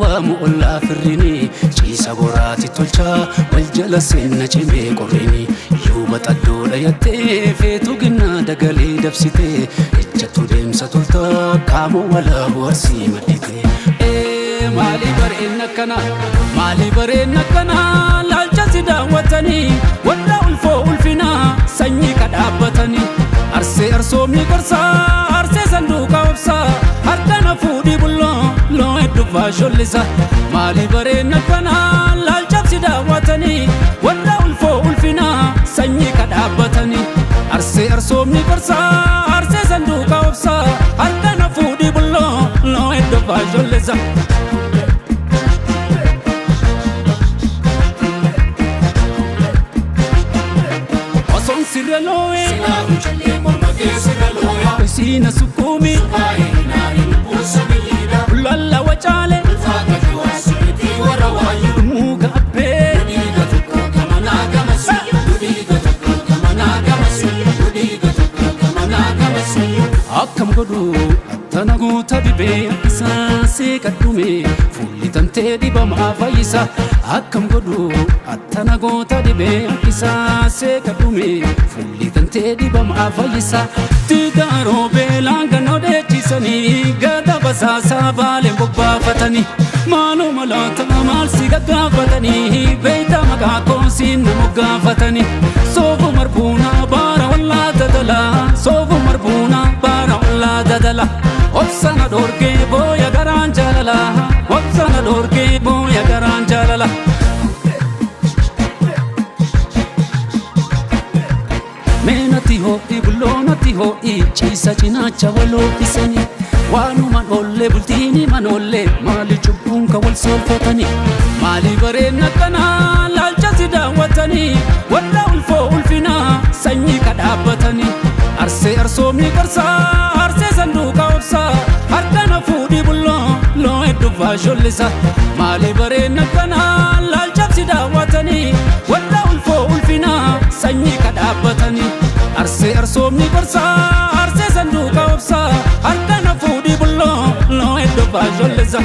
waamu ollaa firrini ciisa boraati tolchaa wal jala seenna cimee qorrini yuuba xaddoodha yattee feetu ginnaa dagalee dabsitee ejjattu deemsa toltaa qaama walaabu arsii maddite. Maali bareen akkana maali bareen akkana laalcha si daawwatanii warra ulfoo ulfinaa sanyii kadhaabbatanii arsee arsoomni gorsaa arsee sanduuqa obsaa harkana fuudhii bulloo loo hedduu faashollisa maali bareen akkana laalcha si daawwatanii warra ulfoo ulfinaa sanyii kadhaabbatanii arsee arsoomni gorsaa arsee sanduuqa obsaa harkana fuudhii bulloo loo hedduu faashollisa. Osoon sirra loo'ee Silaa morma keessa looya. Isiina sukkuumi Baay'inaan buusa biyyiidha. Lalla wacaale Ulfaata jiwaasuuti warra waayu. Muka abbee Dhiiga tokko gamanaa gamasi. Dhiiga tokko gamanaa gamasi. Dhiiga tokko gamanaa gamasi. Akkam godhu attana guuta dibee akkisaa seeqadhume fuulli tantee dibamaa fayyisa. Akkam godhu attana goota dibee akkisaa seeqadhume fuulli tantee dibamaa fayyisa. Tigaaroo beelaan gannoo dheechisanii gada basaasaa baaleen bobbaafatanii maaloo maloota maal si gaggaafatanii beeyta maqaa koosiin na moggaafatanii soofu marbuunaa baara wallaa dadalaa soofu marbuunaa baara wallaa dadala obsana dhoorgee booya garaan jaalala obsana dhoorgee booya garaan jaalala. Meenati ho'i bulloonatti ho'i ciisa cinaacha waloo isanii waanuman oollee bultiini manoollee maali cubbuun ka wal soolfatanii maali bareen akkanaa laalcha si daawwatanii warra ulfoo ulfinaa sanyii kadhaabbatanii arsee arsoomni gorsaa arsee sanduuqa obsaa harkana fuudhii bulloo loo hedduu faashollisa maali bareen akkanaa laalcha si daawwatanii warra ulfoo ulfinaa sanyii kadhaabbatanii arsee arsoomni gorsaa arsee sanduuqa obsaa harkana fuudhii bulloo loo hedduu faashollisa.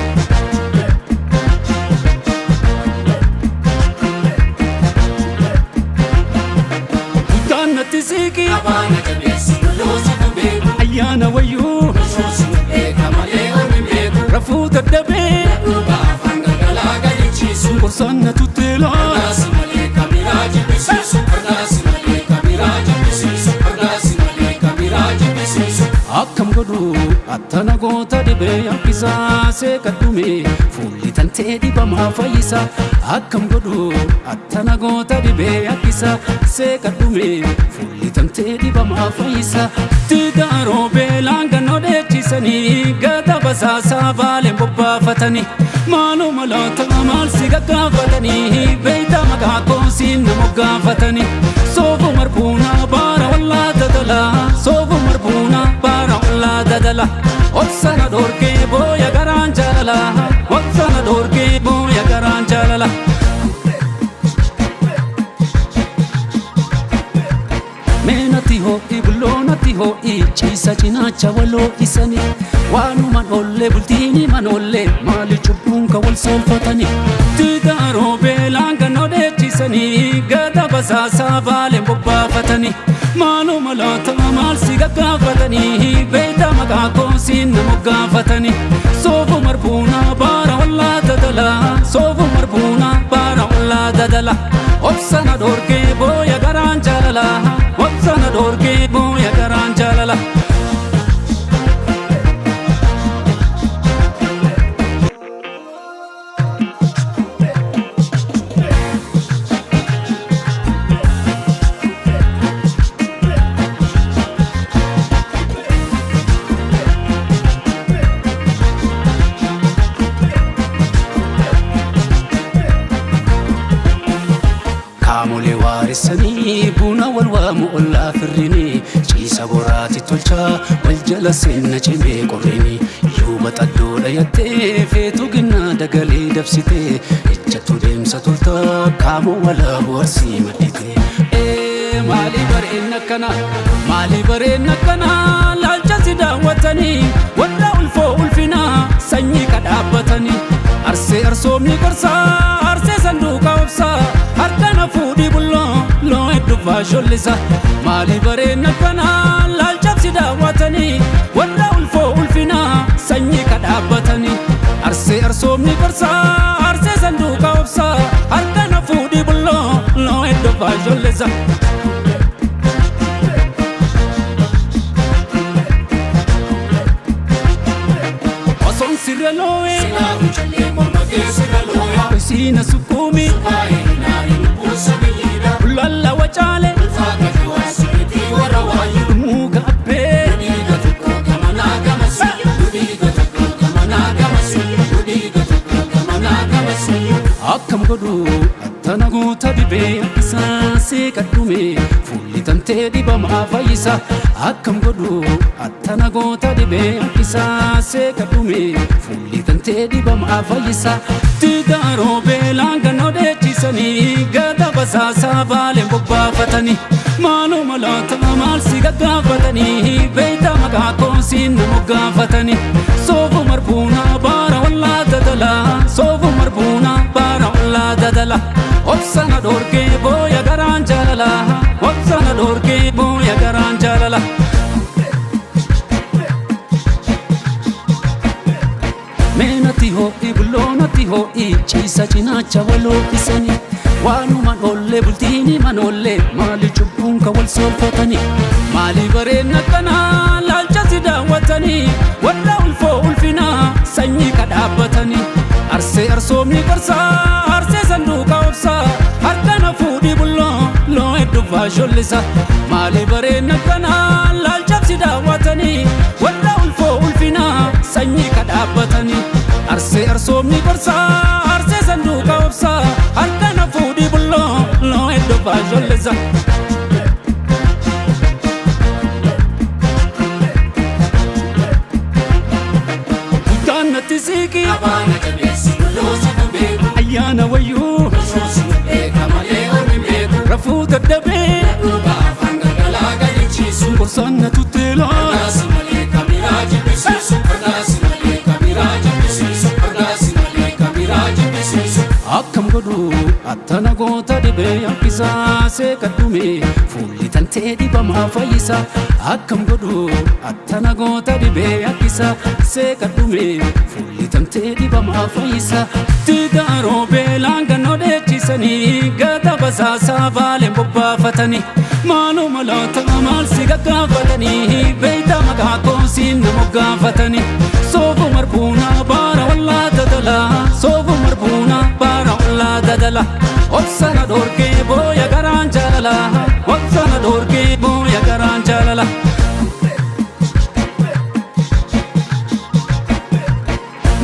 Guddaan natti siiqii Abaana jabeessi loloosi nu beeku. Ayyaana wayyuu Loloosi nu beeka malee ormi beeku. Rafuu dadhabee Duuba afaan galgalaa gadi ciisu. Gorsaan na tutteelaa Ardaasi malee kabiraa jibbisiisu. Ardaasi malee kabiraa jibbisiisu. Ardaasi malee kabiraa jibbisiisu. Akkam godhu attana goota dhibee akkisaa seeqadhume fuulli tantee dibamaa fayyisa. Akkam godhu attana goota dhibee akkisaa seeqadhume fuulli tantee dibamaa fayyisa. Tigaaroo beelaan gannoo dheechisanii gata basaasaa baaleen bobbaafatanii maaloo maloota maal si gaggaafatanii beeyta maqaa koosiin na moggaafatanii soofu marbuunaa baara wallaa dadalaa soofu marbuunaa baara wallaa dadala obsana dhoorgee booya garaan jaalala obsana dhoorgee booya garaan jaalala. Meenati ho'i bulloonatti ho'i ciisa cinaacha waloo isanii waanuman oollee bultiini manoollee maali cubbuun ka wal soolfatanii tigaaroo beelaan gannoo dheechisanii gada basaasaa baaleen bobbaafatanii maaloo maloota maal si gaggaafatanii beeyta maqaa koosiin na moggaafatanii soofu marbuunaa baara wallaa dadalaa soofu marbuunaa baara wallaa dadala obsana dhoorgee booya garaan jaalala obsana dhoorgee booya garaan jaalala. Kaamolee waaressanii buna wal waamu ollaa firrini ciisa boraati tolchaa wal jala seenna cimee qorrini yuuba xaddoodha yattee feetu ginnaa dagalee dabsitee ejjattu deemsa toltaa kaamoo walaabu arsii maddite. Maali bareen akkana maali bareen akkana laalcha si daawwatanii warra ulfoo ulfinaa sanyii kadhaabbatanii arsee arsoomni qorsaa arsee sanduuqa obsaa harka na fuudhii bulloo loo hedduu faashollisa maali bareedna kanaa laalchabsi daawwatanii warra ulfoo ulfinaa sanyii kadhaabbatanii arsee arsoomni qorsaa arsee sanduuqa obsaa harka na fuudhii bulloo loo hedduu faashollisa. Osoon sirra loo'ee Silaa wucallee morma keessa looya. Isiina sukkuumi Baay'ee naani lubbuun sabiyyiidha. Lalla wacaale Ulfaata waan sirriitti warra waayu. Muka abbee Dhiiga tokko gamanaa gamasi. Dhiiga tokko gamanaa gamasi. Dhiiga tokko gamanaa gamasi. Akkam godhu attana guuta dibee akkisaa seeqadhume fuulli tantee dhibamaa fayyisa. Akkam godhu attana goota dibee akkisaa seeqadhume fuulli tantee dhibamaa fayyisa. Tigaaroo beelaan gannoo dheechisanii gata basaasaa baaleen bobbaafatanii maaluma laata maal si gaggaafatanii beeyta maqaa koosiin na moggaafatanii soofu marbuunaa baara wallaa dadalaa soofu marbuunaa baara wallaa dadala obsana dhoorgee booya garaan jaalala obsana dhoorgee booya garaan jaalala. Meenati ho'i bulloonati ho'i ciisa cinaacha waloo isanii waanuma dhoollee bultiini manoollee maali cubbuun ka wal soolfatanii maali bareedna kanaa laalcha si daawwatanii warra ulfoo ulfinaa sanyii kadhaabbatanii arsee arsoomni qorsaa arsee sanduuqa obsaa harka na fuudhii bulloo loo hedduu faashollisa maali bareedna kanaa laalcha si daawwatanii warra ulfoo ulfinaa sanyii kadhaabbatanii arsee arsoomni qorsaa arsee sanduuqa obsaa harka na fuudhii bulloo loo hedduu faashollisa. Guddaan natti siiqii Abaana jabeessi bulloo si beeku. Ayyaana wayyuu Osoo si beeka malee ormi beeku. Rafuu dadhabee Dhugaa afaan galgalaa gadi ciisu. Qorsaan na tutteelaa Kanaasi malee kabiraa jibbisiisu. Kanaasi malee kabiraa jibbisiisu. Kanaasi malee kabiraa jibbisiisu. Akkam godhu attana goota dhibee akkisaa seeqadhume fuulli tantee dhibamaa fayyisa. Akkam godhu attana goota dhibee akkisaa seeqadhume fuulli tantee dhibamaa fayyisa. Tigaaroo beelaan gannoo dheechisanii gata basaasaa baaleen bobbaafatanii maaluma laata maal si gaggaafatanii beeyta maqaa koosiin na moggaafatanii soofu marbuunaa baara wallaa dadalaa soofu marbuunaa baara wallaa dadala obsana dhoorgee booya garaan jaalala obsana dhoorgee booya garaan jaalala.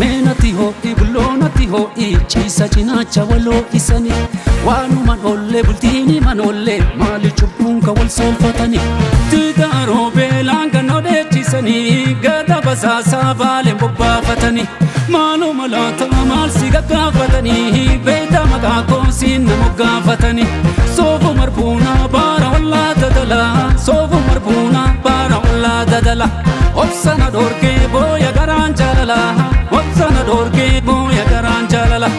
Meenati ho'i bulloonati ho'i ciisa cinaacha waloo isanii waanuma dhoollee bultiini manoollee maali cubbuun ka wal soolfatanii tigaaroo beelaan gannoo dheechisanii gata basaasaa baaleen bobbaafatanii maaluma laata maal si gaggaafatanii beeyta maqaa koosiin na moggaafatanii soofu marbuunaa baara wallaa dadalaa soofu marbuunaa baara wallaa dadala obsana dhoorgee booya garaan jaalala obsana dhoorgee booya garaan jaalala.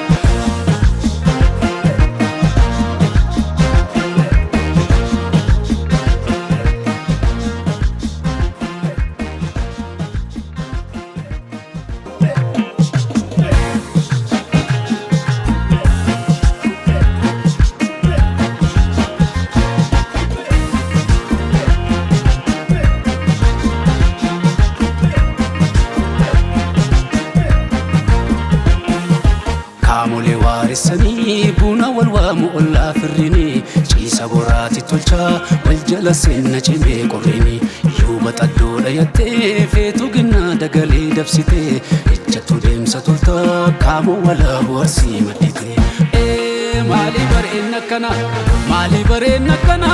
Kaamolee waaressanii buna wal waamu ollaa firrini ciisa boraati tolchaa wal jala seenna cimee qorrini yuuba xaddoodha yattee feetu ginnaa dagalee dabsitee ejjattu deemsa toltaa kaamoo walaabu arsii maddite. Maali bareen akkana maali bareen akkana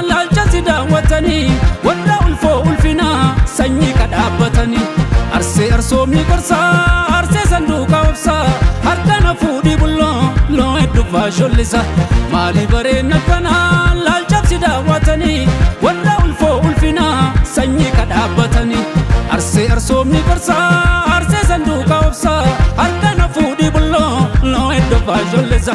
laalcha si daawwatanii warra ulfoo ulfinaa sanyii kadhaabbatanii arsee arsoomni qorsaa arsee sanduuqa obsaa harka na fuudhii bulloo loo hedduu faashollisa maali bareen akkanaa laalchabsi daawwatanii warra ulfoo ulfinaa sanyii kadhaabbatanii arsee arsoomni qorsaa arsee sanduuqa obsaa harka na fuudhii bulloo loo hedduu faashollisa.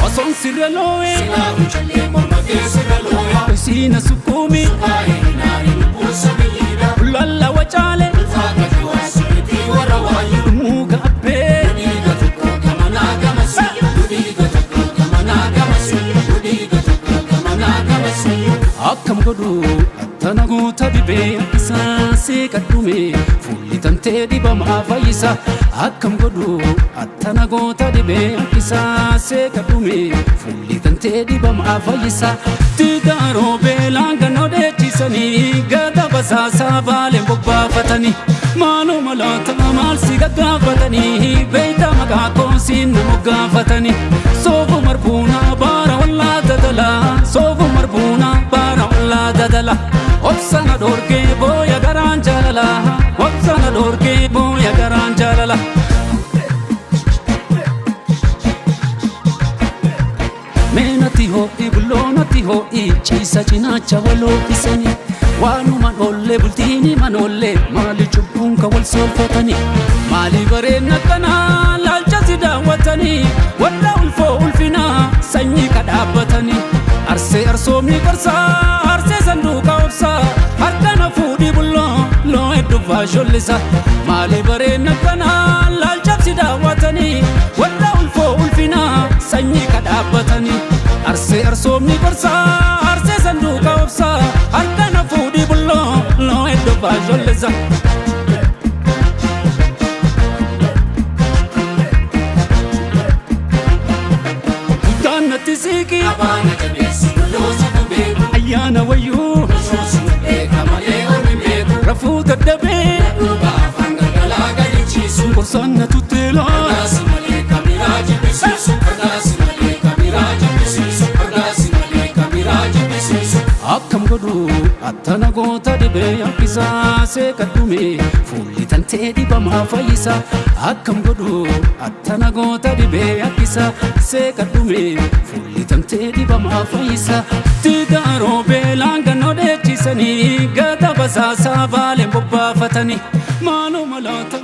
Osoon sirra loo'ee Silaa wucallee morma kee sirra looya. Isiina sukkuumi Baay'ee naani lubbuun sabiyyiidha. Lalla wacaale Ulfaata jawaasi miti warra waayyuu. Muka abbee Dhiiga tokko gamanaa gamasi. Dhiiga tokko gamanaa gamasi. Dhiiga tokko gamanaa gamasi. Akkam godhu attana guuta dibee isaa seeqadhume fuulli tantee dibamaa fayyisa. Akkam godhu attana goota dibee isaa seeqadhume fuulli tantee dibamaa fayyisa. Tidaaroo beelaan gannoo dheechisanii gada basaasaa baaleen bobbaafatanii maaloo maloota maal si gaggaafatanii beeyta maqaa koosiin na moggaafatanii soofu marbuunaa baara wallaa dadalaa soofu marbuunaa baara wallaa dadala obsana dhoorgee booya garaan jaalala obsana dhoorgee booya garaan jaalala. Meenati ho'i bulloonatti ho'i ciisa cinaacha waloo isanii waanuman oollee bultiini manoollee maali cubbuun ka wal soolfatanii maali bareedna akkanaa laalcha si daawwatanii warra ulfoo ulfinaa sanyii ka dhaabbatanii arsee arsoomni qarsaa arsee sanduuqa obsaa harka na fuudhii bulloo loo hedduu faashollisa maali bareedna akkanaa laalcha si daawwatanii warra ulfoo ulfinaa sanyii ka dhaabbatanii arsee arsoomni gorsaa arsee sanduuqa obsaa harka na fuudhii bulloo loo hedduu faashollisa. Guddaan natti siiqii Abaana jabeessi bulloo situ beeku. Ayyaana wayyuu Osoo sinu beeka malee ormi beeku. Rafuu daddabee Duuba afaan galgalaa gadi ciisu. Gorsaan na tutteelaa Fardaasi malee kabiraa jibbisiisu. Fardaasi malee kabiraa jibbisiisu. Fardaasi malee kabiraa jibbisiisu. Akkam godhu attana goota dhibee harkisaa seeqadhume fuulli tantee dibamaa fayyisa. Akkam godhu attana goota dhibee harkisaa seeqadhume fuulli tantee dibamaa fayyisa. Tidaaroo beelaan gannoo dheechisanii gata basaasaa baaleen bobbaafatanii maaloo maloota